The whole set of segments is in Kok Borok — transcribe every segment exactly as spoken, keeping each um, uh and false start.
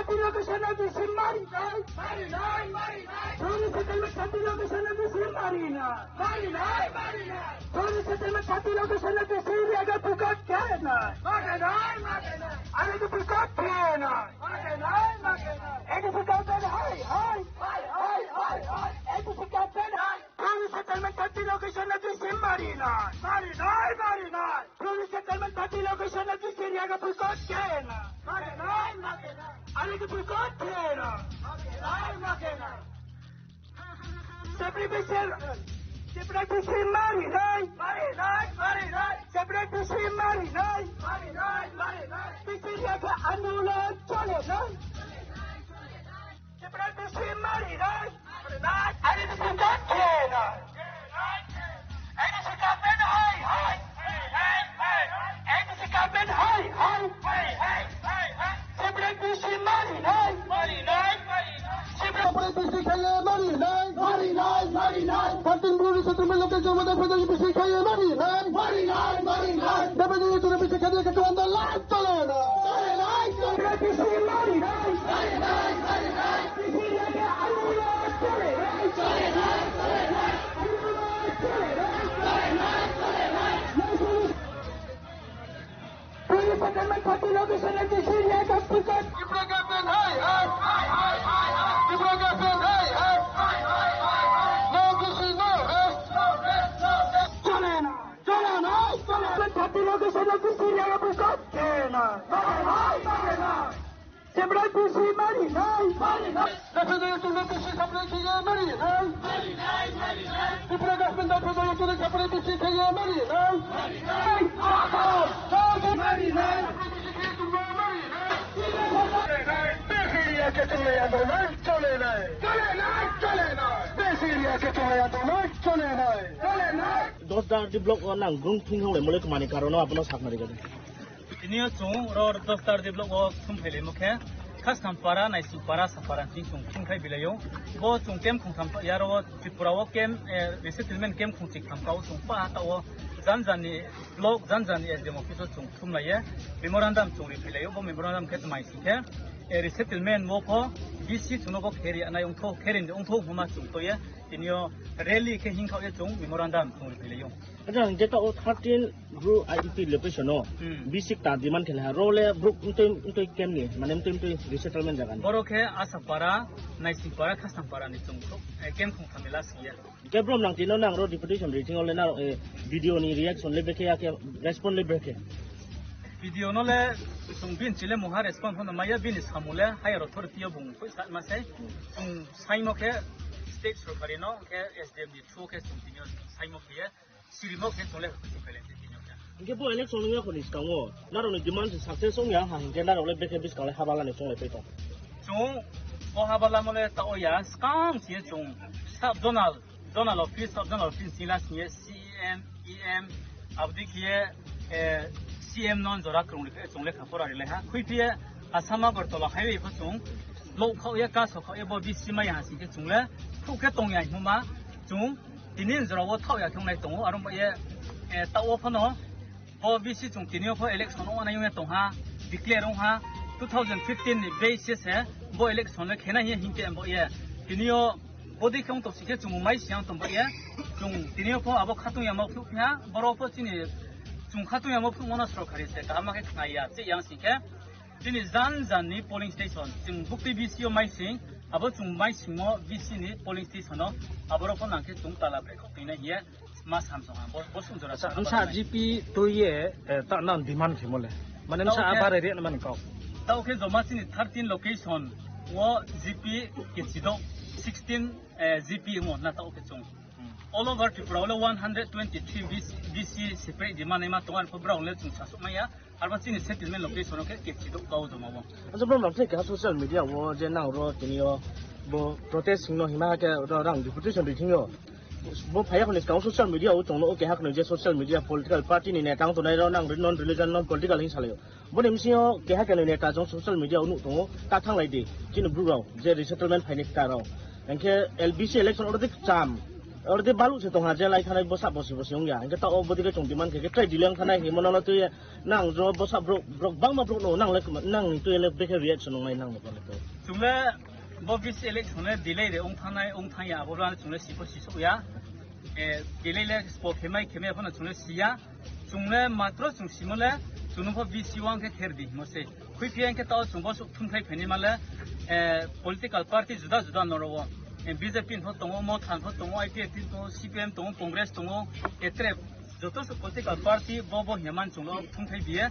Location of the Sim Marinai. Marinai, Marinai. Tourist settlement thirty location of the Sim Marinai. Marinai, Marinai. Tourist settlement thirty location of the Sim Yaga Pukot Kena. Marinai, Marinai. Are the Pukot Kena. Marinai, Marinai. It is a government high, high. High, high, high, high. It is a government high. Tourist settlement thirty location of the Sim Marinai. Marinai, Marinai. Police settlement thirty location of this area ka pulkot kena. Marinai, marinai. Ani ka pulkot kena. Marinai, marinai. Separate Bisi, separate Bisi marinai. Marinai, marinai. Separate Bisi marinai. Marinai, marinai. Bisi area ka andolan chole nai. Separate Bisi marinai. Marinai. Ani ka pulkot kena. Separate Bisi marinai. Marinai, marinai. Separate Bisi kaya marinai. Marinai, marinai. Thirteen Bru settlement location mada federal Bisi kaya marinai. Marinai, marinai. Dapat jadi sudah bisa kaya ketua anda lah. Chole nai. Chole nai, chole nai. Bisi marinai. Marinai, marinai. Bisi kaya marinai. Chole nai. Chole nai, chole nai. Chole nai, chole nai. Police settlement thirty location of the Syria got put up. Tripura government, hey, hey. Tripura government, hey, hey. No Bisi, no rest. Chole nai, chole nai, chole nai. Thirty location of the Syria got put up. Chole nai, chole nai, chole nai. Separate Bisi marinai. Marinai. Separate Bisi marinai. Marinai, marinai. Tripura government separate Bisi marinai. Marinai. Marinai. Bisi area ke chole nai, chole nai. Chole nai, chole nai. Bisi area ke chole nai, chole nai. Chole nai. Dasda R D block o nang grung thung thung le mole kmani karon o abono sakna ri gadi. Tini o chwng oro Dasda R D block o thum phailaimo khe, Khasnampara, Naisingpara, Sapara chwng chwng thung khai bilaio. Bo chwng camp khungtham ya oro Tripura o camp, eh, resettlement camp khungchik tham ka o chwng pa ta o jan jan ni block, jan jan ni S D M office o chwng thum laiye. Memorandum chwng ri phailaio. Bo memorandum khe tmai sing khe, eh, resettlement o kho B C chwng no bo kheri anai ongtho, kheri ni ongtho hwnma chwng toye. Tini o rally khe hing kha o ye chwng memorandum chwng ri phailaio. Acha, hingke ta o thirteen Bru I D P location o Hmm. B C ta demand khe laha. Ro le Bru mtwi, mtwi camp ni, mane mtwi, mtwi resettlement jaga ni. Borok khe Asapara, Naisingpara, Khasnampara ni chwng thok, eh, camp khungtham ni last year. Hingke bro nang tino nang ro deputation ri thing o le na, eh, video ni reaction le bekhe ya khe respond le bekhe. Video no le chwng bini chile muha respond hono maya bini samu le higher authority o bung koi sa ma sai. Chwng saimo khe state sorkari no khe S D M ni through khe chwng tini o saimo khe ye. Sirimo khe chole khe chole khe tini o khe. Hingke bo election wngya khoni skango, naroni demand se success wngya ha hingke narok le bekhe bwskango le habala ni chonglai tong. Chwng o habala mole ta oya skang si chwng sub zonal, zonal office, sub zonal office sila si C M, E M, abdi khe, eh, C M non jora krung le chwng le kha pora le ha. Khui phi Assam Agartala highway pho chwng block khao ya, ka so khao ya, bo B C mai ha si khe chwng le khuk khe tong ya hima chwng. Tini jora o thao ya khe wngnai tongo, aro ba ye, eh, ta o phano bo B C chwng tini o pho election wngnai wngya tong ha, declare wng ha, two thousand fifteen ni basis se bo election le khena hiya hingke bo ye. Tini o bodi khe wng tong si khe chwng mai si yang tong ba ye. Chwng tini o pho abo khatung ya ma phuk ha, boro pho chini chwng khatung ya ma phuk mano sorkari se kaham ma khe khnai ya, che yang si khe. Chini jan jan ni polling station, chwng bukti B C o mai sing, abo chwng mai singmo B C ni polling station o, aborok pho nang khe chwng tala bre kok twi na hiye ma sam song ha, bo, bo song jora Acha, sa wngsa abang G P twi ye, eh, ta nang demand khe mole. Mane Tao wngsa khe, a bare re na mani kok. Tao khe joma chini thirteen location o G P ke chido sixteen, eh, G P mo na tao khe chwng. Hmm. All over Tripura o le one hundred twenty-three B C, B C separate demand ma tongan pho brao le chwng sasuk maya. Arbo chini settlement location o khe kepchi do kao joma bo. Acha bro, nang khe keha social media o je nang ro tini o bo protest hingno hima khe ro rang deputation ri thingyo. Bo phaya khoni skang social media o chwngno o keha khoni je social media political party ni neta wng tongnai ro nang non religion non political hing salaio. Boni bisingo keha khe neta chwng social media o nuk tongo ta thanglai di chini bru rao je resettlement phaini ta rao. Hingkhe L B C election oro dik cham. Oro de baluk se tongha je lai thanai bosa bosi bosi wngya. Hingke ta o bodi ke chong demand khe ke try delay wngkha nai himo nono twi nang jo bosa brok brok bangma brok no nang le nang ni twi le bekhe reaction wngnai nang ni twi. Chungle bo B C election le delay de wng thanai wng thangya abo rani chungle siko sisok ya. Eh, delay le spo khemai khemai phano chungle siya. Chungle matro chung simole chunupho B C wang khe kher di himo se. Khui phiya hingke tao chwngbo aswk thumthai phaini male, eh, political party juda juda norok o, eh, B J P pho tongo, Motha pho tongo, I P F T tongo, C P M tongo, Congress tongo, etre joto se political party bo bo hwnwi man chwngno thumthai biye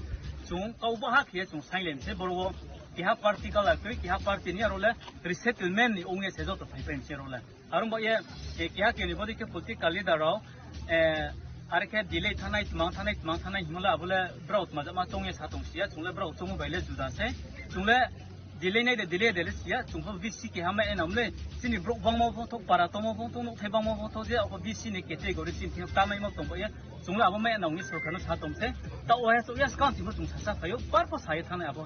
chwng kau baha khiye chwng silent se borok o keha party kalartwi keha party ni aro le resettlement ni ongya se joto phai phai se aro le. Aro bo ye, eh, keha keni bodi khe political leader rok, eh, are khe delay thanai, tmang thanai, tmang thanai himla abole brok tmajak ma chongya sa tong siya, chungle brok chongma bai le juda se, chungle delay nai de delay de le siya, chungpha B C keha ma enam le, chini brok bangma photo, para tongma photo, nokthai bangma photo je abo B C ni category chini thik tanai ma tong ye, chungle abo ma enam ni sorkar no sa tong se, ta o ya so ya skang chimo chung sa sa phayo, par po sa ye thanai abo.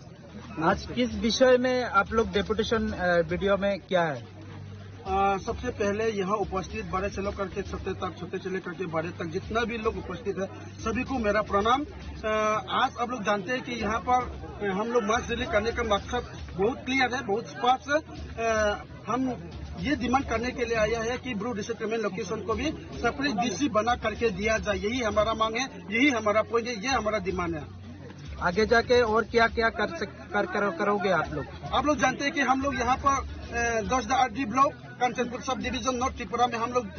आज किस विषय में आप लोग डेपुटेशन, अ, वीडियो में क्या है? अ, सबसे पहले यहाँ उपस्थित बड़े से लेकर के छोटे तक, छोटे से लेकर के बड़े तक जितना भी लोग उपस्थित है, सभी को मेरा प्रणाम। अ, आज आप लोग जानते हैं कि यहाँ पर, अ, हम लोग mass rally करने का मकसद बहुत क्लियर है, बहुत स्पष्ट है। अ, हम ये डिमांड करने के लिए आया है कि ब्रू रिसेटलमेंट लोकेशन को भी सेपरेट B C बना करके दिया जाए, यही हमारा मांग है, यही हमारा पॉइंट है, ये हमारा डिमांड है। आगे जाके और क्या क्या कर सक-, कर, कर, करोगे आप लोग? आप लोग जानते हैं कि हम लोग यहाँ पर, अ, दस दा R D block, Kanchanpur sub division north Tripura में हम लोग, अ,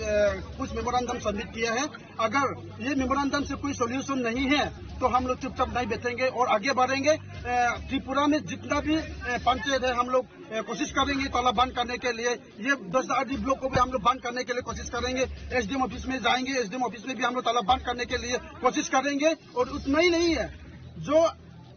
कुछ मेमोरेंडम सबमिट किया है। अगर ये मेमोरेंडम से कोई सॉल्यूशन नहीं है, तो हम लोग चुपचाप नहीं बैठेंगे और आगे बढ़ेंगे। अ, त्रिपुरा में जितना भी, अ, पंचायत है, हम लोग, अ, कोशिश करेंगे ताला बंद करने के लिए। ये दस दा आर डी ब्लॉक को भी हम लोग बंद करने के लिए कोशिश करेंगे। एस डी एम ऑफिस में जाएंगे, एस डी एम ऑफिस में भी हम लोग ताला बंद करने के लिए कोशिश करेंगे। और उतना ही नहीं है, जो,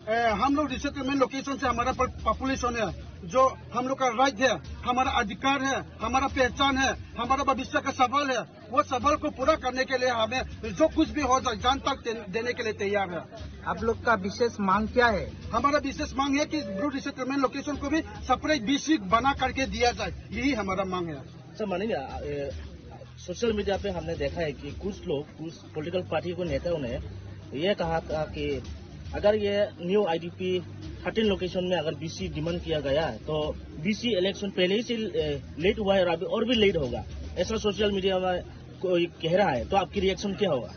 अ, हम लोग रिसेटलमेंट लोकेशन से हमारा पर-, पॉपुलेशन है, जो हम लोग का राइट है, हमारा अधिकार है, हमारा पहचान है, हमारा भविष्य का सवाल है, वो सवाल को पूरा करने के लिए हमें जो कुछ भी हो जाए, जान तक दे-, देने के लिए तैयार है। आप लोग का विशेष मांग क्या है? हमारा विशेष मांग है कि ब्रू रिसेटलमेंट लोकेशन को भी सेपरेट B C बना करके दिया जाए, यही हमारा मांग है। अच्छा मानिए, अ, सोशल मीडिया पे हमने देखा है कि कुछ लोग, कुछ पॉलिटिकल पार्टी के नेताओं ने ये कहा था कि अगर ये न्यू आईडीपी थर्टीन लोकेशन में अगर बीसी डिमांड किया गया है, तो बीसी इलेक्शन पहले ही से, ए, लेट हुआ है और अभी और भी लेट होगा, ऐसा सोशल मीडिया में कोई कह रहा है, तो आपकी रिएक्शन क्या होगा?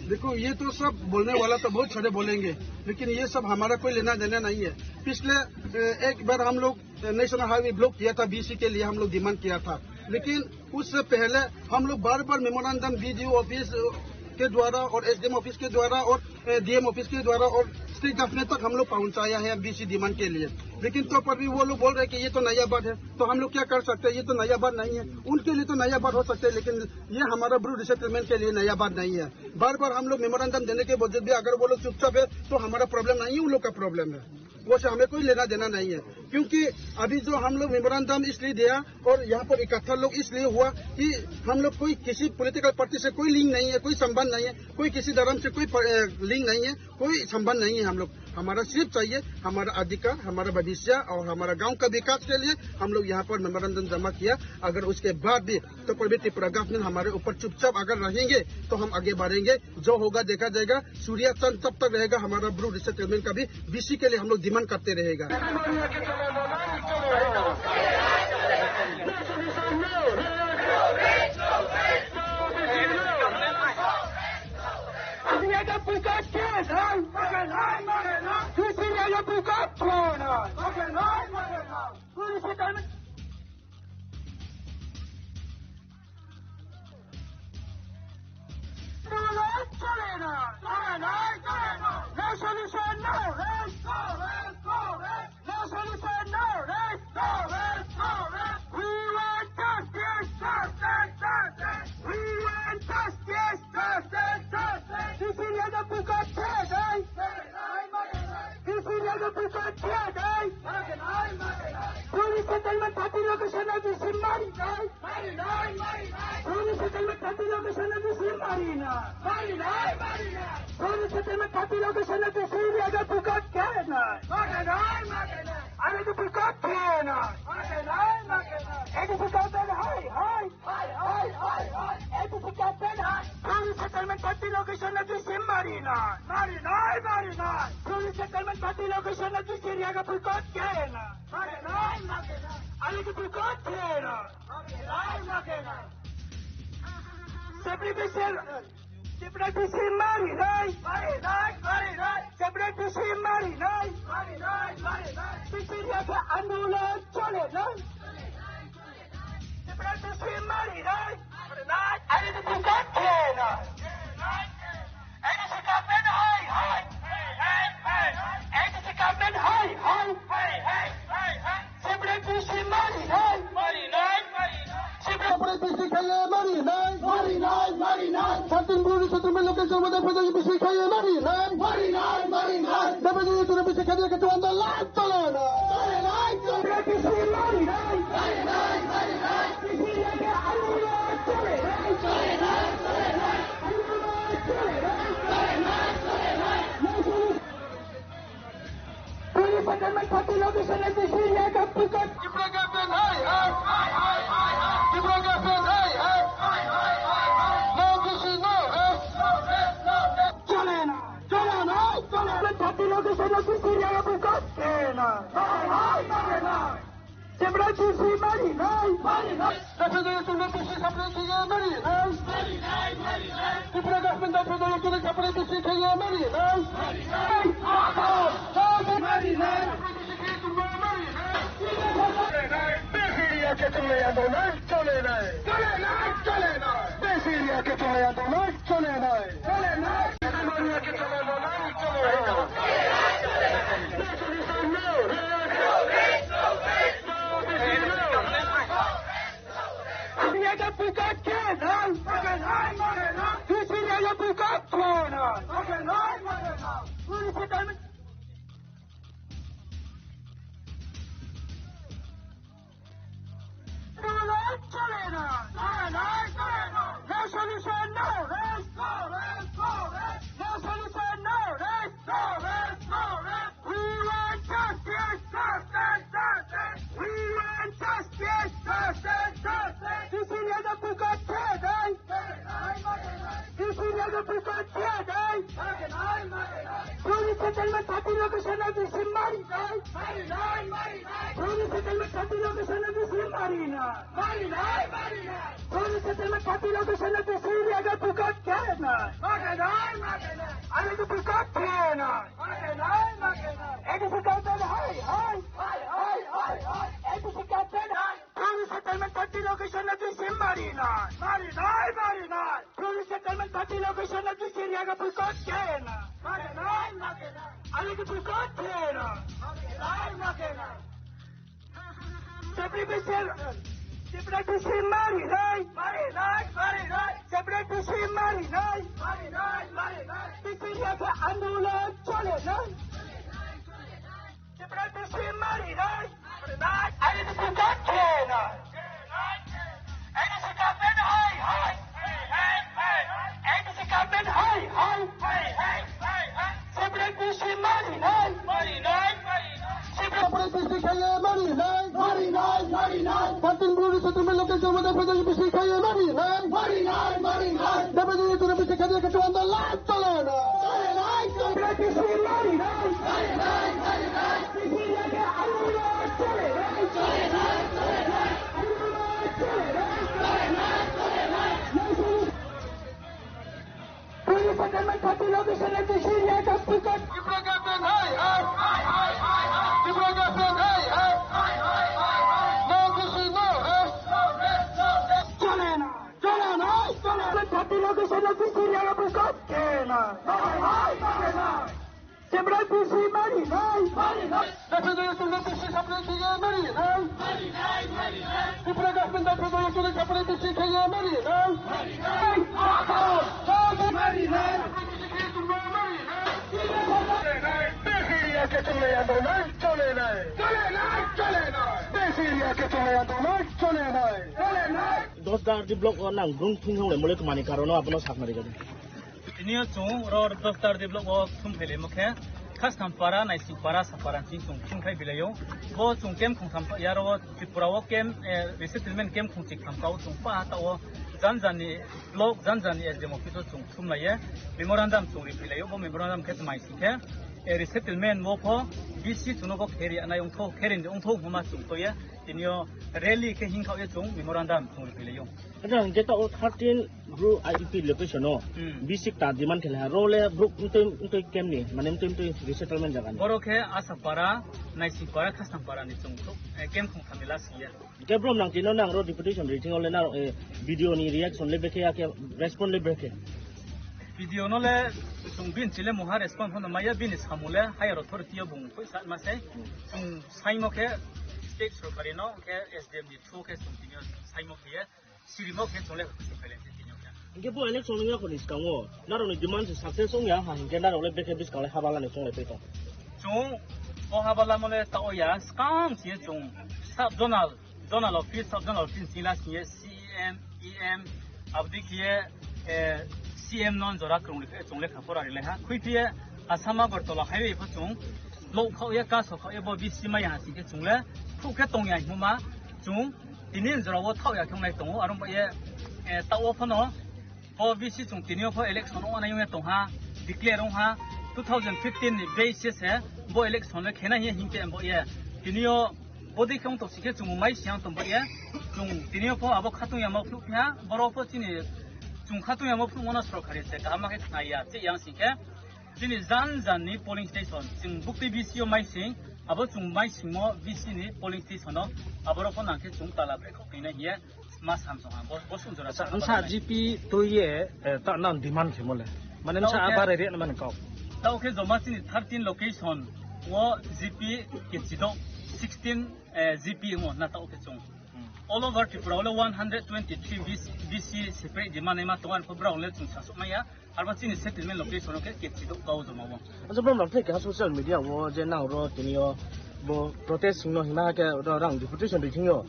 देखो, ये तो सब बोलने वाला तो बहुत सारे बोलेंगे, लेकिन ये सब हमारा कोई लेना देना नहीं है। पिछले, ए, एक बार हम लोग नेशनल हाईवे ब्लॉक किया था, बीसी के लिए हम लोग डिमांड किया था, लेकिन उससे पहले हम लोग बार बार मेमोरेंडम बीडीओ ऑफिस के द्वारा और एसडीएम ऑफिस के द्वारा और, ए, डीएम ऑफिस के द्वारा और स्टेट गवर्नमेंट तक हम लोग पहुंचाया है बीसी डिमांड के लिए, लेकिन तो पर भी वो लोग बोल रहे हैं कि ये तो नया बात है, तो हम लोग क्या कर सकते हैं, ये तो नया बात नहीं है। उनके लिए तो नया बात हो सकता है, लेकिन ये हमारा ब्रू रिसेटलमेंट के लिए नया बात नहीं है। बार बार हम लोग मेमोरेंडम देने के बावजूद भी अगर वो लोग चुपचाप है, तो हमारा प्रॉब्लम नहीं है, उन लोग का प्रॉब्लम है। वो से हमें कोई लेना देना नहीं है, क्योंकि अभी जो हम लोग मेमोरेंडम इसलिए दिया और यहाँ पर इकट्ठा लोग इसलिए हुआ कि हम लोग कोई किसी पॉलिटिकल पार्टी से कोई लिंक नहीं है, कोई संबंध नहीं है, कोई किसी धर्म से कोई प-, ए, लिंक नहीं है, कोई संबंध नहीं है। हम लोग, हमारा सिर्फ चाहिए हमारा अधिकार, हमारा भविष्य और हमारा गांव का विकास के लिए हम लोग यहाँ पर मेमोरेंडम जमा किया। अगर उसके बाद भी तो प्रवीण त्रिपुरा गवर्नमेंट हमारे ऊपर चुपचाप अगर रहेंगे तो हम आगे बढ़ेंगे। जो होगा देखा जाएगा। सूर्या चांद तब तक रहेगा, हमारा ब्रू रिसेटलमेंट का भी बीसी के लिए हम लोग डिमांड करते रहेगा। No solution, no rest, no rest, no rest. No solution, no rest, no rest, no rest. We want justice, justice, justice. We want justice, justice, justice. This is the book of Friday. This is the book of Friday. Police settlement thirty location of this Friday. Police settlement thirty location of this Friday. Police settlement thirty location of this Friday. Are the book of Friday. Are the book of Friday. Are the book of Friday. Are the book of Friday. Location na twi se mari nai. Mari nai, mari nai. Police settlement party location na twi se riyaga boycott khe na. Mari nai, mari nai. Ani ki boycott khe na. Mari nai, mari nai. Separate se, separate se mari nai. Mari nai, mari nai. Separate se mari nai. Mari nai, mari nai. Twi se riyaga andolon chole na. Tipra T C mari nai. Mari nai. Ani T C kap khe nai. Ani T C kap men hai hai. Ani T C kap men hai hai. Tipra T C mari nai. Mari nai, mari nai. Tipra T C khaye mari nai. Mari nai, mari nai. Satin buru satin location mada pada T C khaye mari nai. Mari nai, mari nai. Dapat itu T C khaye ketuan dalam. Chole nai. Chole nai, chole nai. T C mari nai. Mari nai, mari nai. T C lage andolon chole nai. Chole nai, chole nai. Andolon chole nai. Chole nai, chole nai. Police settlement party location na T C lage boycott. Tipra government hai hai. Tipra government hai hai. No T C, no rest. Chole nai. Chole nai, chole nai. Party location na T C riyaga boycott khe nai. Mari nai, mari nai. Tipra T C mari nai. Mari nai. Dapat itu T C separate khaye mari nai. Mari nai, mari nai. Tipra government dapat itu separate T C khaye mari nai. Mari nai. Mari nai. Mari nai. Besiria ke chole andolon chole nai. Chole nai, chole nai. Besiria ke chole andolon chole nai. Chole nai. No solution, no rest, no rest, no rest. No solution, no rest, no rest, no rest. We want justice, justice, justice. We want justice, justice, justice. T C riyaga boycott khe nai. T C riyaga boycott khe nai. Police settlement party location na T C mari nai. Police settlement party location na T C mari nai. Mari nai, mari nai. Police settlement party location na T C riyaga boycott khe nai. Mari nai, mari nai. Ani ki boycott khe nai. Mari nai, mari nai. A D C captain hai hai. Hai hai hai hai. A D C captain hai. Police settlement party location na T C mari nai. Mari nai, mari nai. Police settlement party location na T C riyaga boycott khe nai. Mari nai, mari nai. Ani ki boycott khe nai. Mari nai, mari nai. Separate T C, separate T C mari nai. Mari nai, mari nai. Separate T C mari nai. Mari nai, mari nai. T C riyaga andolon chole nai. Separate T C mari nai. Mari nai. Ani T C kap khe nai. Ani T C kap men hai hai. Ani T C kap men hai hai. Separate T C mari nai. Mari nai, mari nai. Separate T C khaye mari nai. Mari nai, mari nai. Satin buru satin location mada pada T C khaye mari nai. Mari nai, mari nai. Dapat itu T C khaye ketuan dalam chole nai. Chole nai, chole nai. T C mari nai. Mari nai, mari nai. T C lage andolon chole nai. Chole nai, chole nai. Andolon chole nai. Chole nai, chole nai. Police settlement party location na T C riyaga boycott. Tipra government hai hai. Tipra government hai hai. No T C, no rest. Chole nai, chole nai, chole nai. Party location na T C riyaga boycott khe nai. Separate T C mari nai. Mari nai. Dapat itu T C separate khaye mari nai. Mari nai, mari nai. Tipra government dapat itu separate T C khaye mari nai. Mari nai. Mari nai. Besiria ke chole andolon chole nai. Chole nai, chole nai. Besiria ke chole andolon chole nai. Chole nai. Dos dar di block o nang grung thung thung le mole kmani karono abono sakna rigadi. Tini o chwng oro Doctor Develop o thum phailai mokhe Khastham para, Naising para, Sapara chwng thum khai bilai o. Bo chwng camp khungtham ya ro Tripura o camp, eh, resettlement camp khungchik tham ka o chwng pa ta o Janjani block, janjani S D M office o chwng thumlaiya, memorandum chwng riphilaio. Bo memorandum khe tmai singkhe, eh, resettlement bo pho B C chwngno bo kheri anai ongtho, kheri ongtho hwnma chwng toya. Tinio rally khe hingkhaoya chwng memorandum chwng riphilaio. Ada hingke ta o thirteen bro I D P location o Hmm. B C ta demand khe ha role bro mtoi mtoi kemni mane mtoi mtoi resettlement jaga ni. Boro khe Asapara, Naisingpara, Khasnangpara ni chwng thuk, eh, kem khong thamila siya. Hingke bro nang tino nang ro deputation ri thingo le na, eh, video ni reaction le bekhe ya khe respond le bekhe. Video no le chwng bin chile moha respond hono maya bini samung le higher authority o bung pui sa ma se. Chwng saimo khe state sorkari no khe S D M ni through khe chwng tini o saimo khe ye sirimo khe chwng le khwlai se tini o khe. Hingke bo election wngya khoni skango naroni demand se success wngya ha hingke narok le bekhe bwskang le habala ni chwng le twi tong. Chwng o habala mole ta o ya skang si chwng sub zonal, zonal office, sub zonal office ni last ni C M, E M, abdi kiye, eh, C M non jora krung le chwng le khapora ri le ha. Khui tiye Assam Agartala highway pho chwng block khao ye kaso khao ye bo B C maya ha singke chwng le khuk khe tong ya hima chwng tini jora o thao ya khe nai tongo. Aro bo ye, eh, ta o pho no bo B C chwng tini o pho election o nai tong ha, declare ong ha, two thousand fifteen ni basis se bo election le khena hi hingke bo ye tini o Bodi khe wng tok sikhe chwng mai siyang tong ba ye. Chwng tini o pho abo khatung ya ma phluh phiya, boro pho chini chwng khatung ya ma phluh mano sorkari se kaham ma khe khna ya. Che yang singkhe chini jan jan ni polling station chwng bukti B C o mai sing, abo chwng mai singmo B C ni polling station o, aboro pho nang khe chwng tala bre khok ni na hiye. Ma samsong ha, bo, bo sung jora Acha, sa wngsa abang G P twi ye, eh, ta nang demand khe mole. Mane wngsa Tao khe abar area na mane kok. Tao khe joma chini thirteen location o G P ke chido sixteen, eh, G P mo na tao khe chung. Hmm. All over Tripura ole one hundred twenty-three B C, B C separate demand ma tongan ko bra ole chung sasuk maya. Arba chini settlement location o khe kepchi do kau joma o. Acha bro, nang thai keha social media o je nang ro tini o bo protest singno hima ke ro rang deputation ri thingyo.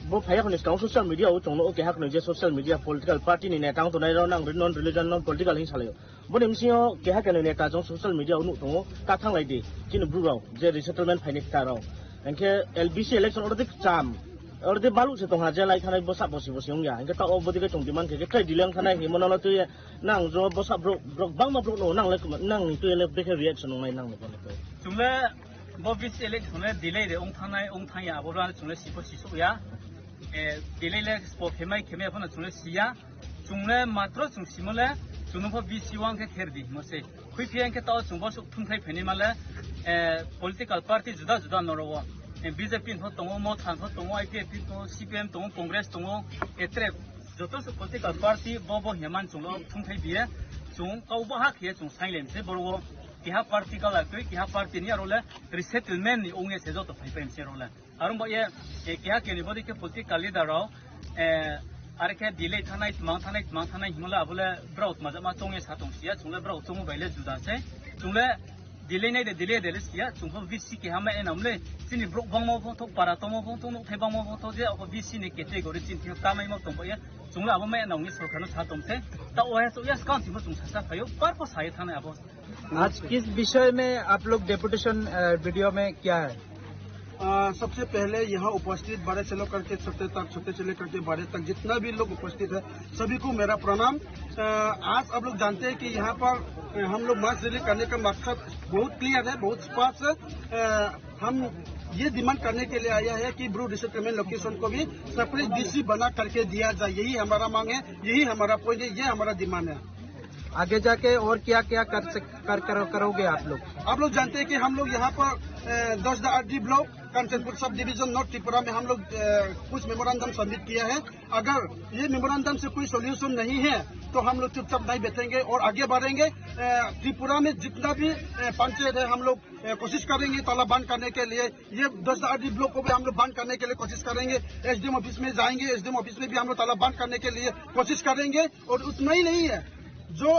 Bo phaya khoni skang social media o chongno o keha khoni je social media political party ni neta wng tongnai ro nang non religion non political hin salai o. Boni bisingo keha keno neta chong social media o nuk tongo ta thang lai di chini bru rok je resettlement phaini ta rok. Hingke L B C election oro dik cham oro dik balu se tongha je lai thanai bosa bosi bosi wngya hingke ta o bodi ke chong demand khe khe trai dileng thanai himo nono twi Nang jo bwsa borok, borok bangma borok no nang le, nang ni twi le bekhe reaction wngnai nang ni twi. Chwng le bo B C election le delay de wng thangnai, wng thang ya, abo le chwng le siko sisuk ya. Eh, delay le spo khemai khemai phano chwng le siya. Chwng le matro chwng simo le chwng no pho B C wng khe kher di himo se. Khui phiya hwnkhe tao chwng bo suk thumthai phaini male, eh, political party juda juda noro o. Eh, B J P pho tongo, Motha pho tongo, I P F T tongo, C P M tongo, Congress tongo, eh, tere joto se political party bo bo hwnwi man chwng thumthai biye. Chwng kau bo ha khiye chwng silent se boro o. Keha party kala twi, keha party ni aro le resettlement ni ong ye se joto phai phai se ro le. Aro bo ye, eh, keha keni bodi khe political leader rok, eh, are khe delay thanai, tmang thanai, tmang thanai himla abole brok tmajama chong ye sa tong siya, chwng le brok chong bai le juda se. Chwng le delay nai de, delay de le siya, chwng pho B C keha ma enam le, chini brok bangma pho thok, para tongma pho thok, nuk thai bangma pho thok, je abo B C ni category chini thik kamai ma tong ba ye, chwng le abo ma enam ni sorkar no sa tong se. Ta o he so ya skang chwng pho chwng sa sa phaio, par pho sa ye thanai abo. आज किस विषय में आप लोग डेपुटेशन, अ, वीडियो में क्या है? अ, सबसे पहले यहाँ उपस्थित बड़े से लेकर के छोटे तक, छोटे से लेकर के बड़े तक जितना भी लोग उपस्थित है, सभी को मेरा प्रणाम। अ, आज आप लोग जानते हैं कि यहाँ पर, अ, हम लोग मास रैली करने का मकसद बहुत क्लियर है, बहुत स्पष्ट है। अ, हम ये डिमांड करने के लिए आया है कि ब्रू रिसेटलमेंट लोकेशन को भी सेपरेट डीसी बना करके दिया जाए, यही हमारा मांग है, यही हमारा पॉइंट है, ये हमारा डिमांड है। आगे जाके और क्या क्या कर सक-, कर, कर, करोगे आप लोग? आप लोग जानते हैं कि हम लोग यहाँ पर, अ, दस the RD block, Kanchanpur sub division north Tripura में हम लोग, अ, कुछ मेमोरेंडम सबमिट किया है। अगर ये मेमोरेंडम से कोई सॉल्यूशन नहीं है तो हम लोग चुपचाप नहीं बैठेंगे और आगे बढ़ेंगे। अ, त्रिपुरा में जितना भी, अ, पंचायत है हम लोग, अ, कोशिश करेंगे ताला बंद करने के लिए। ये दस आरडी ब्लॉक को भी हम लोग बंद करने के लिए कोशिश करेंगे। एसडीएम ऑफिस में जाएंगे, एसडीएम ऑफिस में भी हम लोग ताला बंद करने के लिए कोशिश करेंगे। और उतना ही नहीं है, जो,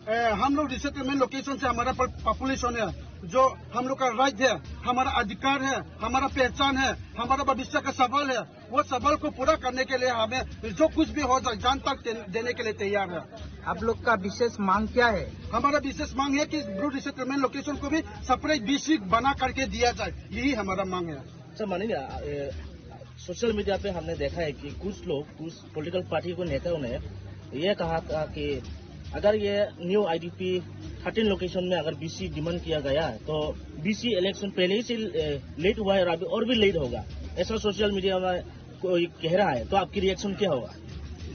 अ, हम लोग रिसेटलमेंट लोकेशन से हमारा पॉपुलेशन है, जो हम लोग का राइट है, हमारा अधिकार है, हमारा पहचान है, हमारा भविष्य का सवाल है, वो सवाल को पूरा करने के लिए हमें जो कुछ भी हो जाए, जान तक दे-, देने के लिए तैयार है। आप लोग का विशेष मांग क्या है? हमारा विशेष मांग है कि ब्रू रिसेटलमेंट लोकेशन को भी सेपरेट डीसी बना करके दिया जाए, यही हमारा मांग है। Sir, mani, eh, social media पे हमने देखा है कि कुछ लोग, कुछ पॉलिटिकल पार्टी के नेताओं ने ये कहा था कि अगर ये न्यू आईडीपी थर्टीन लोकेशन में अगर बीसी डिमांड किया गया है, तो बीसी इलेक्शन पहले ही से, ए, लेट हुआ है और अभी और भी लेट होगा, ऐसा सोशल मीडिया में कोई कह रहा है, तो आपकी रिएक्शन क्या होगा?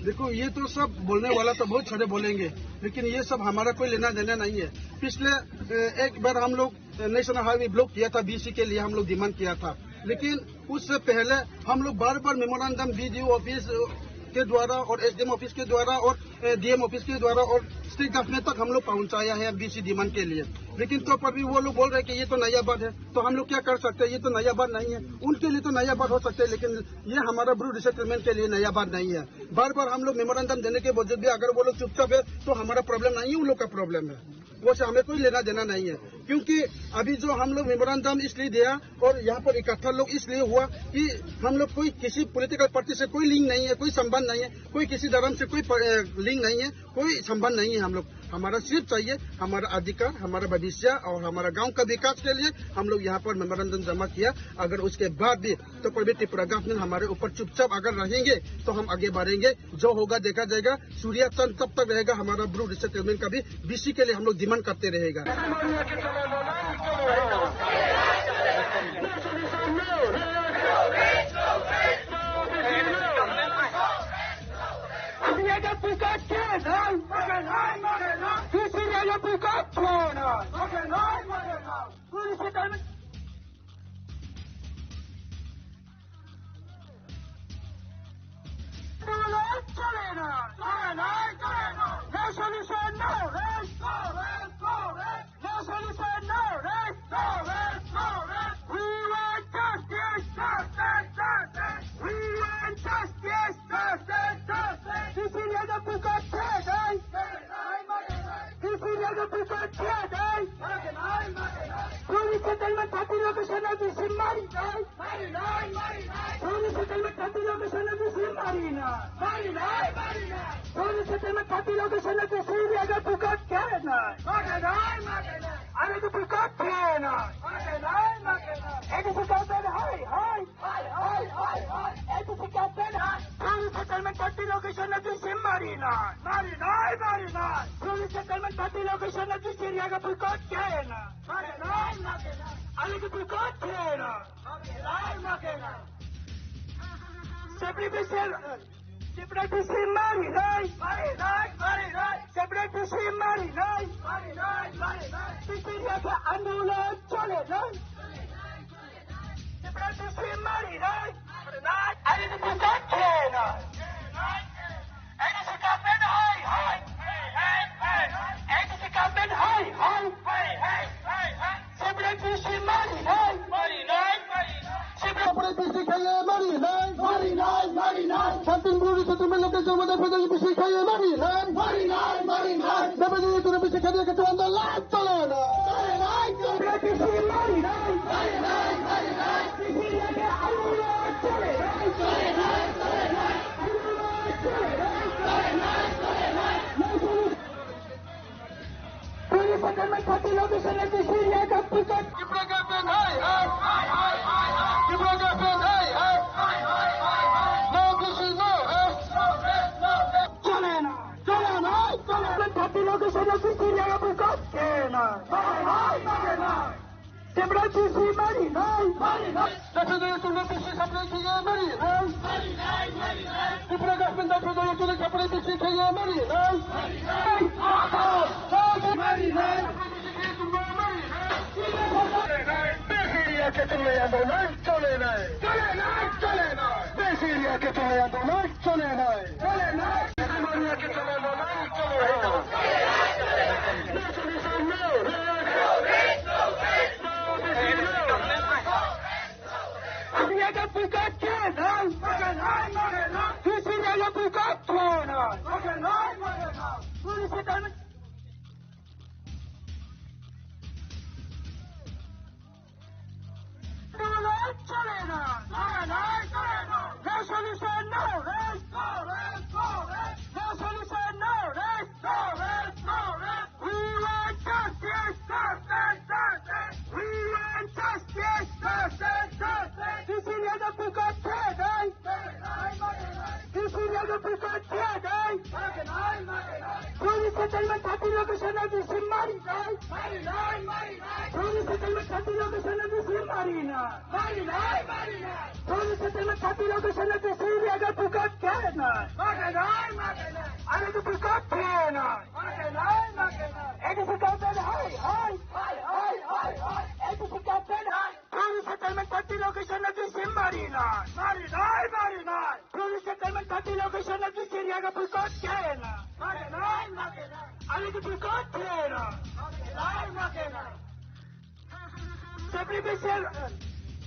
देखो, ये तो सब बोलने वाला तो बहुत सारे बोलेंगे, लेकिन ये सब हमारा कोई लेना देना नहीं है। पिछले, ए, एक बार हम लोग नेशनल हाईवे ब्लॉक किया था, बीसी के लिए हम लोग डिमांड किया था, लेकिन उससे पहले हम लोग बार बार मेमोरेंडम बीडीओ ऑफिस के द्वारा और एसडीएम ऑफिस के द्वारा और, ए, डीएम ऑफिस के द्वारा और स्टेट गवर्नमेंट तक हम लोग पहुंचाया है बीसी डिमांड के लिए। लेकिन तो पर भी वो लोग बोल रहे हैं कि ये तो नया बात है, तो हम लोग क्या कर सकते हैं, ये तो नया बात नहीं है। उनके लिए तो नया बात हो सकता है, लेकिन ये हमारा ब्रू रिसेटलमेंट के लिए नया बात नहीं है। बार बार हम लोग मेमोरेंडम देने के बावजूद भी अगर वो लोग चुपचाप है, तो हमारा प्रॉब्लम नहीं है, उन लोग का प्रॉब्लम है। वो से हमें कोई लेना देना नहीं है, क्योंकि अभी जो हम लोग मेमोरेंडम इसलिए दिया और यहाँ पर इकट्ठा लोग इसलिए हुआ कि हम लोग कोई किसी पॉलिटिकल पार्टी से कोई लिंक नहीं है, कोई संबंध नहीं है, कोई किसी धर्म से कोई प-, ए, लिंक नहीं है, कोई संबंध नहीं है। हम लोग, हमारा सिर्फ चाहिए हमारा अधिकार, हमारा भविष्य और हमारा गांव का विकास के लिए हम लोग यहाँ पर मेमोरेंडम जमा किया। अगर उसके बाद भी तो प्रवीण त्रिपुरा गवर्नमेंट हमारे ऊपर चुपचाप अगर रहेंगे, तो हम आगे बढ़ेंगे। जो होगा देखा जाएगा। सूर्य चांद तब तक रहेगा, हमारा ब्रू रिसेटलमेंट का भी बीसी के लिए हम लोग डिमांड करते रहेगा। No solution, no rest, no rest, no rest. No solution, no rest, no rest, no rest. We want justice, justice, justice. We want justice, justice, justice. This is the Bukak Friday. This is the Bukak Friday. Police settlement thirty location of this Mari. Marinai, marinai. Suri settlement thirty location of this Marinai. Marinai, marinai. Suri settlement thirty location of this area ga Bukak Friday. Marinai, marinai. Are the Bukak Friday. Marinai, marinai. It is a government, hi, hi. Hi, hi, hi, hi. It is a government, hi. Suri settlement thirty location of this Marinai. Marinai, marinai. Suri settlement thirty location of this area ga Bukak Friday. Marinai, marinai. Are the Bukak Friday. Separate Bisi, separate Bisi Marinai. Marinai, marinai. Separate Bisi Marinai. Marinai, marinai. Bisi Riyakhe Andolan Cholenai. Separate Bisi Marinai. Marinai. Are the Bukak Friday. A D C government, hi, hi. A D C government, hi, hi. Separate Bisi Marinai. Marinai, marinai. Separate Bisi khaiye Marinai. Marinai, marinai. Thirteen Bru settlement location mane federal Bisi khaiye Marinai. Marinai, marinai. Separate Bisi khaiye ke tuan da la chalena. Marinai, marinai. Separate Bisi Marinai. Marinai, marinai. Bisi khaiye Marinai. Marinai, marinai. Tipra government hai hai. Tipra government hai hai. No Bisi no rest. Chole na, chole na, chole na. Thirty location of Bisi area of Bukak ke na. Hai hai. Separate Bisi Marinai. Marinai. National Union Bisi separate Bisi Marinai. Marinai, marinai. Tripura government National Union separate Bisi Marinai. Marinai. Marinai. Bisi area ke chole na, chole na. Chole na, chole na. Bisi area ke chole na, chole na. Chole na. No solution, no rest, no rest, no rest. No solution, no rest, no rest, no rest. We want justice, justice, justice. We want justice, justice, justice. This is the Bukak Friday. Thirty location na bisi mari na. Mari nai, mari nai. Police settlement thirty location na bisi yaga buka kena. Mari nai, mari nai. Are tu buka kena. Mari nai, mari nai. A D C captain hai, hai. Hai, hai, hai, hai. A D C captain hai. Police settlement thirty location na bisi mari nai. Mari nai, mari nai. Police settlement thirty location na bisi yaga buka kena. Mari nai, mari nai. Are tu buka kena. Mari nai, mari nai. Separate bisi,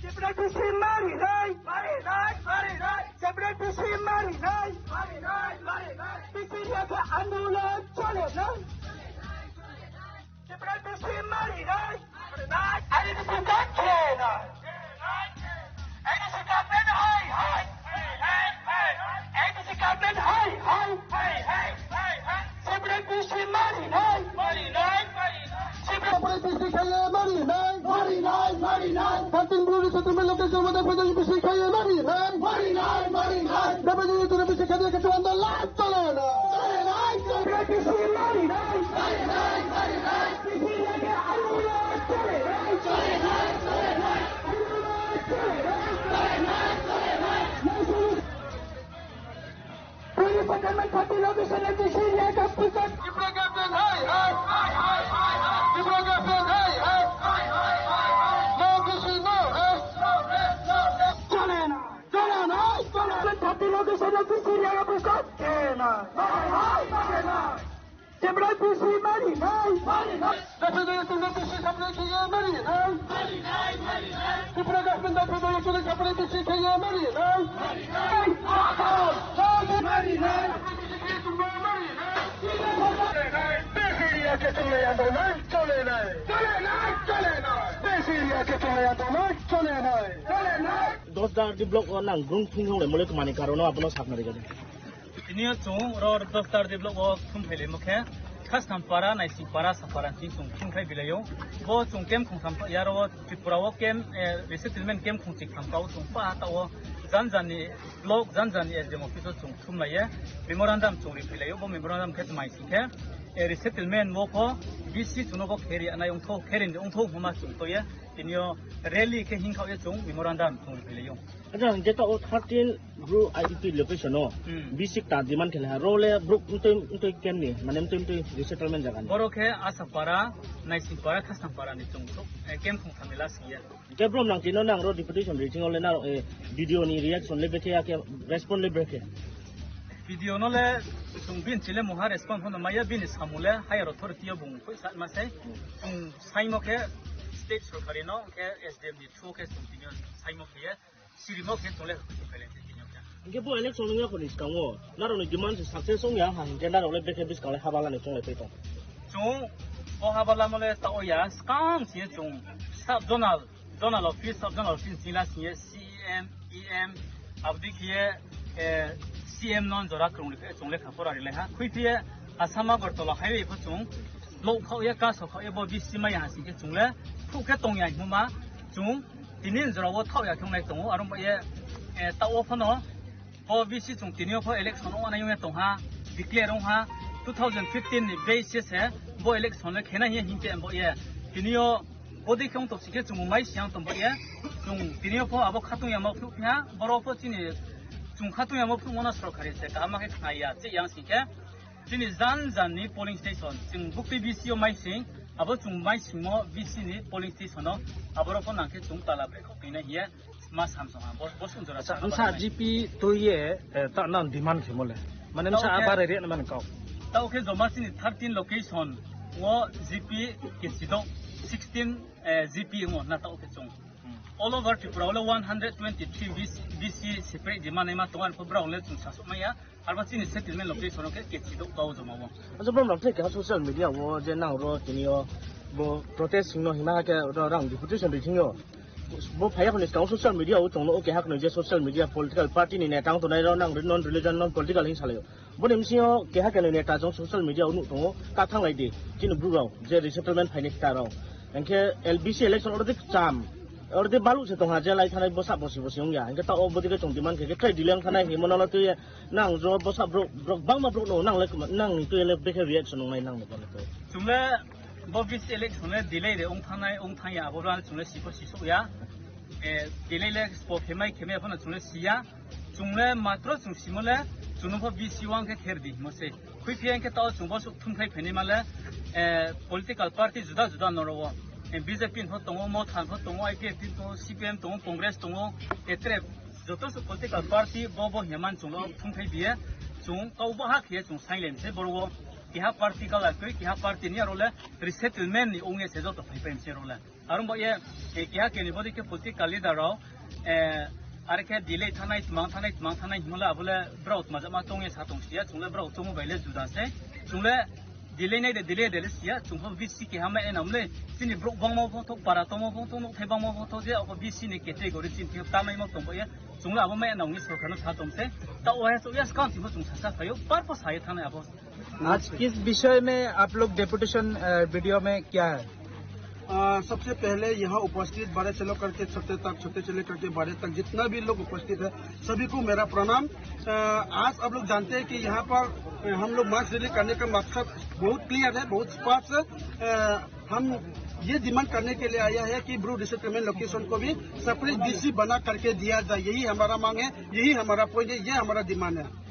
separate bisi mari nai. Mari nai, mari nai. Separate bisi mari nai. Mari nai, mari nai. Bisi yaga andolon chole nai. Separate bisi mari nai. Mari nai. Are tu buka kena. Are tu buka kena hai, hai. Hai, hai, hai. A D C captain hai, hai. Hai, hai, hai, hai. Separate bisi mari nai. Mari nai, mari nai. Separate bisi khaye mari nai. Mari nai, mari nai. Thirteen Bru resettlement location mata federal bisi khaye mari nai. Mari nai, mari nai. Dapat jadi tu bisi khaye ke tuan dah lah, chole na. Chole nai, chole. Separate bisi mari nai. Mari nai, mari nai. Bisi lagi alu lah, chole nai. Chole nai, chole nai. Alu lah, chole nai. Chole nai, chole nai. Police settlement thirty location na bisi yaga buka. Tripura government hai, hai, hai, hai, hai, hai. Tripura government hai, hai, hai, hai, hai, hai. No bisi, no rest. No rest, no rest. Chole na, chole na, chole na. Thirty location na bisi yaga buka kena. Hai, hai, hai, hai. Separate bisi mari nai. Mari nai. Dapat jadi tu bisi separate bisi mari nai. Mari nai, mari nai. Tripura government dapat jadi tu separate bisi mari nai. Mari nai. Mari nai. Bisi area ke chole ya to nai, chole nai. Chole nai, chole nai. Bisi area ke chole ya to nai, chole nai. Chole nai. Dasda R D block o nang grung thung thung le mole kmani karon o abono sakna rigadi. Tini o chwng oro Dasda R D block o thum phailai mokhe Khastham para, Naising para, Sapara chwng chwng thum khai bilai o. Bo chwng camp khungtham ya ro Tripura o camp, eh, resettlement camp khungchik tham ka o chwng pa ta o jan jan ni block, jan jan ni S D M office o chwng thum lai ye. Memorandum chwng ri phailai o. Bo memorandum khe tmai sing khe, eh, resettlement bo kho B C chwng no bo kheri anai ongtho, kheri ni ongtho huma chwng to ye. Tini o rally khe hing kha o ye chwng memorandum chwng ri phailai o. Acha, hingke ta o thirteen Bru I D P location o, hmm, bisi ta demand khe ha, ro le Bru mtoi, mtoi kem ni, mane mtoi, mtoi resettlement jaga ni. Borok khe Asapara, Naisingpara, Khasnangpara ni chwng thok, eh, kem khung thamni last year. Hingke Bru nang tino nang ro deputation reaching o le na, eh, video ni reaction le bekhe ya khe, respond le bekhe. Video no le chwng bini chile moha respond hono maya, bini samu le higher authority o bung koi sa ma sai. Chwng saimo khe state sorkari no, hingke S D M ni through khe chwng tini o saimo khe ye. Sirimo khe tole khe tole khe tini o khe. Hingke bo election wngya khoni swkango, narokni demand se success wngya ha, hingke narok le bekhe bwskango le habala ni chonglai tong. Chwng o habala mole ta oya, swkang se chwng sub zonal, zonal office, sub zonal office jila singye C M, E M, abdi khiye, eh, C M non jora kwrwngni khe chwng lekha pora rilai ha. Khwi phiye Assam Agartala highway pho chwng block khao ya, kaso khao ya, bo B C maya ha singkhe chwng le phuk khe tongya hima chwng tini jora o thao ya khe wngnai tongo. Aro bo ye, eh, ta o phano bo B C chwng tini o pho election o nai wngya tong ha, declare wng ha, two thousand fifteen ni basis se bo election le khena hiya hingke bo ye tini o Bodi khe wng tok sikhe chwng mai siyang tong ba ye. Chwng tini o pho abo khatung ya ma phru phiya, boro pho chini chwng khatung ya ma phru mono sorkari se kaham ma khe khna ya che yang sikhe. Chini jan jan ni polling station, chwng bukti B C o mai sing, abo chwng mai singmo B C ni polling station o, aboro pho nang khe chwng tala bre kok twi na hiya. Ma samsong ha, bo, bo sung jora. Acha, sa wngsa ba G P twi ye, eh, ta nan demand khe mole. Mane wngsa abar area na man kau. Tao khe joma chini thirteen location o G P khe sidok sixteen, eh, G P ngo na tao khe chwng. Hmm. All over Tripura ole one hundred twenty-three B C, B C separate demand ma tongan pho bra ole chwng sasok maya. Arba chini settlement location khe kechidok tao joma o. Acha brom rok theke social media o je nang ro tini o bo protest singno hima khe ro rang deputation ri thingyo. Bo phaya khoni skang social media o tongno o keha khoni je social media political party ni neta wng tongnai ro nang non religion non political hin salayo. Boni bisingo keha kheno neta jong social media o nuk tongo ta thanglai di chini bru rok je resettlement phaini ta rok. Hingkhe L B C election oro de cham. Oro de balu se tongha je lai thanai bosa bosi bosi wngya. Hingkhe ta o bodi khe chwng demand khe khe tei delay wng thanai himo nalo twi nang jo bosa borok, borok bangma borok no nang le nang ni twi le bekhe reaction wngnai nang ni borok. Chwng le Bo B C election le delay de ong thangnai, ong thangya, abo rani chungle siko sisok ya. Eh, delay le spo khemai khemai phano chungle siya. Chungle matro chung simole, chunung pho B C wang khe kher di mo se. Khui phiya khe tao chung bo suk thum khai pheni male, eh, political party juda juda noro wo. Eh, B J P pho tongo, Motha pho tongo, I P F T tongo, C P M tongo, Congress tongo, etre joto su political party bo bo heman chung lo thum khai biye. Chung kau bo ha khiye chung silent se boro wo. Kiha party kala koi, kiha party ni aro le resettlement ni ong ye se joto phai phai se ro le. Arong bo ye, eh, keha keni bodi khe political leader rok, eh, are khe delay thanai, tmang thanai, tmang thanai himla abole brao tmajama tong ye sa tong siya, chungle brao chomo bai le juda se. Chungle delay nai de, delay de le siya, chung pho B C keha ma enam le, chini brok bangma pho thok, para tongma pho thok, nok thai bangma pho thok je, abo B C ni category chini thik tanai ma tong bo ye, chungle abo ma enam ni sorkar no sa tong se. Ta o he so yes kan chimo chung sa sa phayo, par pho sa ye thanai abo. आज किस विषय में आप लोग डेपुटेशन, अ, वीडियो में क्या है? अ, सबसे पहले यहाँ उपस्थित बड़े से लेकर के छोटे तक, छोटे से लेकर के बड़े तक जितना भी लोग उपस्थित है, सभी को मेरा प्रणाम। अ, आज आप लोग जानते हैं कि यहाँ पर, अ, हम लोग मास रैली करने का मकसद बहुत क्लियर है, बहुत स्पष्ट है। अ, हम ये डिमांड करने के लिए आया है कि ब्रू रिसेटलमेंट लोकेशन को भी सेपरेट B C बना करके दिया जाए, यही हमारा मांग है, यही हमारा पॉइंट है, ये हमारा डिमांड है।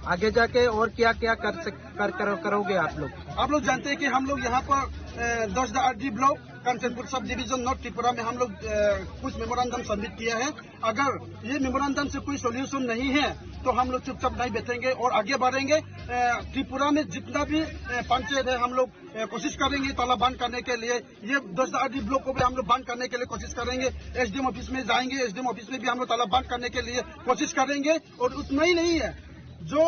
आगे जाके और क्या क्या कर सक-, कर, कर, करोगे आप लोग? आप लोग जानते हैं कि हम लोग यहाँ पर, अ, दस the R D block, Kanchanpur sub division, north Tripura में हम लोग, अ, कुछ मेमोरेंडम सबमिट किया है। अगर ये मेमोरेंडम से कोई सॉल्यूशन नहीं है, तो हम लोग चुपचाप नहीं बैठेंगे और आगे बढ़ेंगे। अ, त्रिपुरा में जितना भी, अ, पंचायत है, हम लोग, अ, कोशिश करेंगे ताला बंद करने के लिए। ये दस आर डी ब्लॉक को भी हम लोग बंद करने के लिए कोशिश करेंगे। एस डी एम ऑफिस में जाएंगे, एस डी एम ऑफिस में भी हम लोग ताला बंद करने के लिए कोशिश करेंगे। और उतना ही नहीं है, जो,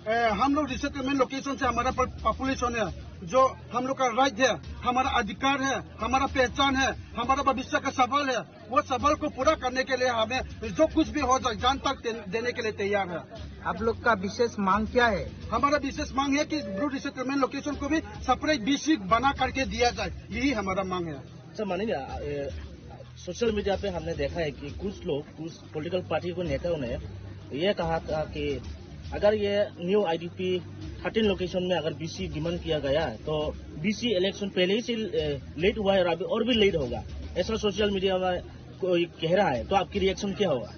अ, हम लोग रिसेटलमेंट लोकेशन से हमारा पॉपुलेशन है, जो हम लोग का राइट है, हमारा अधिकार है, हमारा पहचान है, हमारा भविष्य का सवाल है, वो सवाल को पूरा करने के लिए हमें जो कुछ भी हो जाए, जान तक दे-, देने के लिए तैयार है। आप लोग का विशेष मांग क्या है? हमारा विशेष मांग है कि ब्रू रिसेटलमेंट लोकेशन को भी सेपरेट B C बना करके दिया जाए, यही हमारा मांग है। अच्छा मानिए, अ, सोशल मीडिया पे हमने देखा है कि कुछ लोग, कुछ पॉलिटिकल पार्टी के नेताओं ने ये कहा था कि अगर ये new I D P thirteen location में अगर B C डिमांड किया गया है, तो B C इलेक्शन पहले ही से, अ, लेट हुआ है और अभी और भी लेट होगा, ऐसा सोशल मीडिया में कोई कह रहा है, तो आपकी रिएक्शन क्या होगा?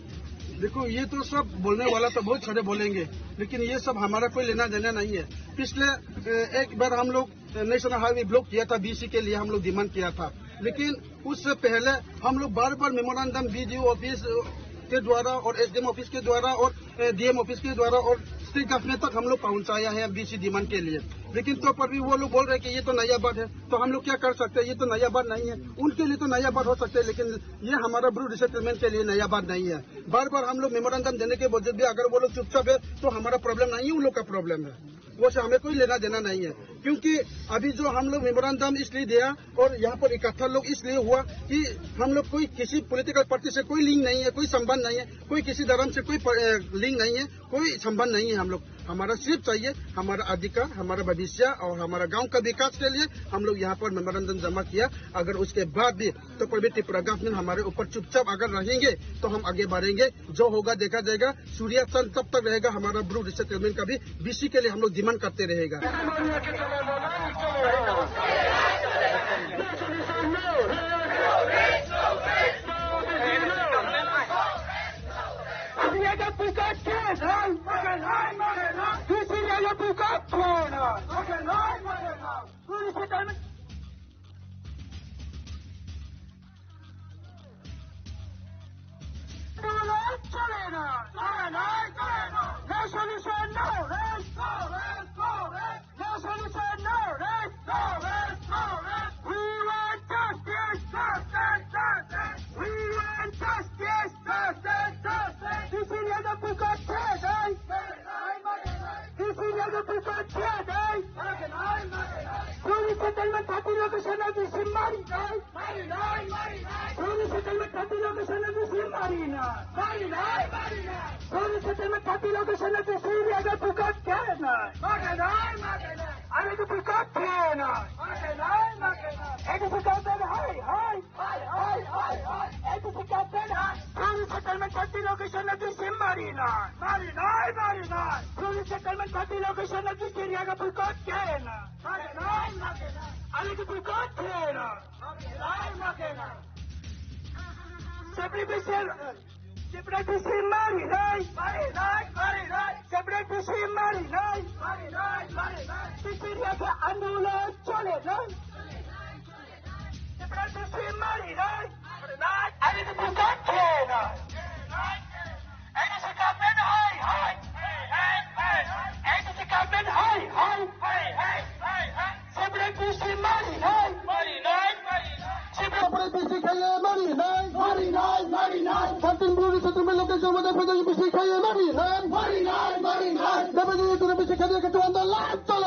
देखो, ये तो सब बोलने वाला तो बहुत सारे बोलेंगे, लेकिन ये सब हमारा कोई लेना देना नहीं है। पिछले, अ, एक बार हम लोग नेशनल हाईवे ब्लॉक किया था, B C के लिए हम लोग डिमांड किया था, लेकिन उससे पहले हम लोग बार बार memorandum B D O office के द्वारा और S D M ऑफिस के द्वारा और, अ, D M ऑफिस के द्वारा और स्टेट गवर्नमेंट तक हम लोग पहुंचाया है B C डिमांड के लिए, लेकिन तो पर भी वो लोग बोल रहे हैं कि ये तो नया बात है। तो हम लोग क्या कर सकते हैं, ये तो नया बात नहीं है। उनके लिए तो नया बात हो सकता है, लेकिन ये हमारा ब्रू रिसेटलमेंट के लिए नया बात नहीं है। बार बार हम लोग मेमोरेंडम देने के वजह भी अगर वो लोग चुपचाप है, तो हमारा प्रॉब्लम नहीं है, उन लोग का प्रॉब्लम है। वो से हमें कोई लेना देना नहीं है, क्योंकि अभी जो हम लोग मेमोरेंडम इसलिए दिया और यहाँ पर इकट्ठा लोग इसलिए हुआ कि हम लोग कोई किसी पॉलिटिकल पार्टी से कोई लिंक नहीं है, कोई संबंध नहीं है, कोई किसी धर्म से कोई प-, अ, लिंक नहीं है, कोई संबंध नहीं है। हम लोग, हमारा सिर्फ चाहिए हमारा अधिकार, हमारा भविष्य और हमारा गांव का विकास के लिए हम लोग यहाँ पर मेमोरेंडम जमा किया। अगर उसके बाद भी तो प्रवीण त्रिपुरा गवर्नमेंट हमारे ऊपर चुपचाप अगर रहेंगे तो हम आगे बढ़ेंगे। जो होगा देखा जाएगा। सूर्या चांद तब तक रहेगा, हमारा ब्रू रिसेटलमेंट का भी B C के लिए हम लोग डिमांड करते रहेगा। Bruu resettlement thirty location na B C marinai. Bruu resettlement thirty location na B C marinai. Bruu resettlement thirty location na B C area ga bukat kena. Are ga bukat kena. A D C captain hai hai. A D C captain hai. Bruu resettlement thirty location na B C marinai. Bruu resettlement thirty location na B C area ga bukat kena. Ani tu bukan kena. Makinai, makinai. Separate bisi, separate bisi mari nai. Mari nai, mari nai. Separate bisi mari nai. Mari nai, mari nai. Bisi riya ke andolan chole nai. Separate bisi mari nai. Mari nai. Ani tu bukan kena. A D C government hai, hai. Hai, hai, hai. A D C government hai, hai. Hai, hai, hai, hai. Separate bisi mari nai. Mari nai, mari nai. Separate bisi khaye mari nai. Mari nai, mari nai. Thirteen Bru ni settlement location mode federal bisi khaye mari nai. Mari nai, mari nai. Separate bisi khaye ke tuan da lan chole.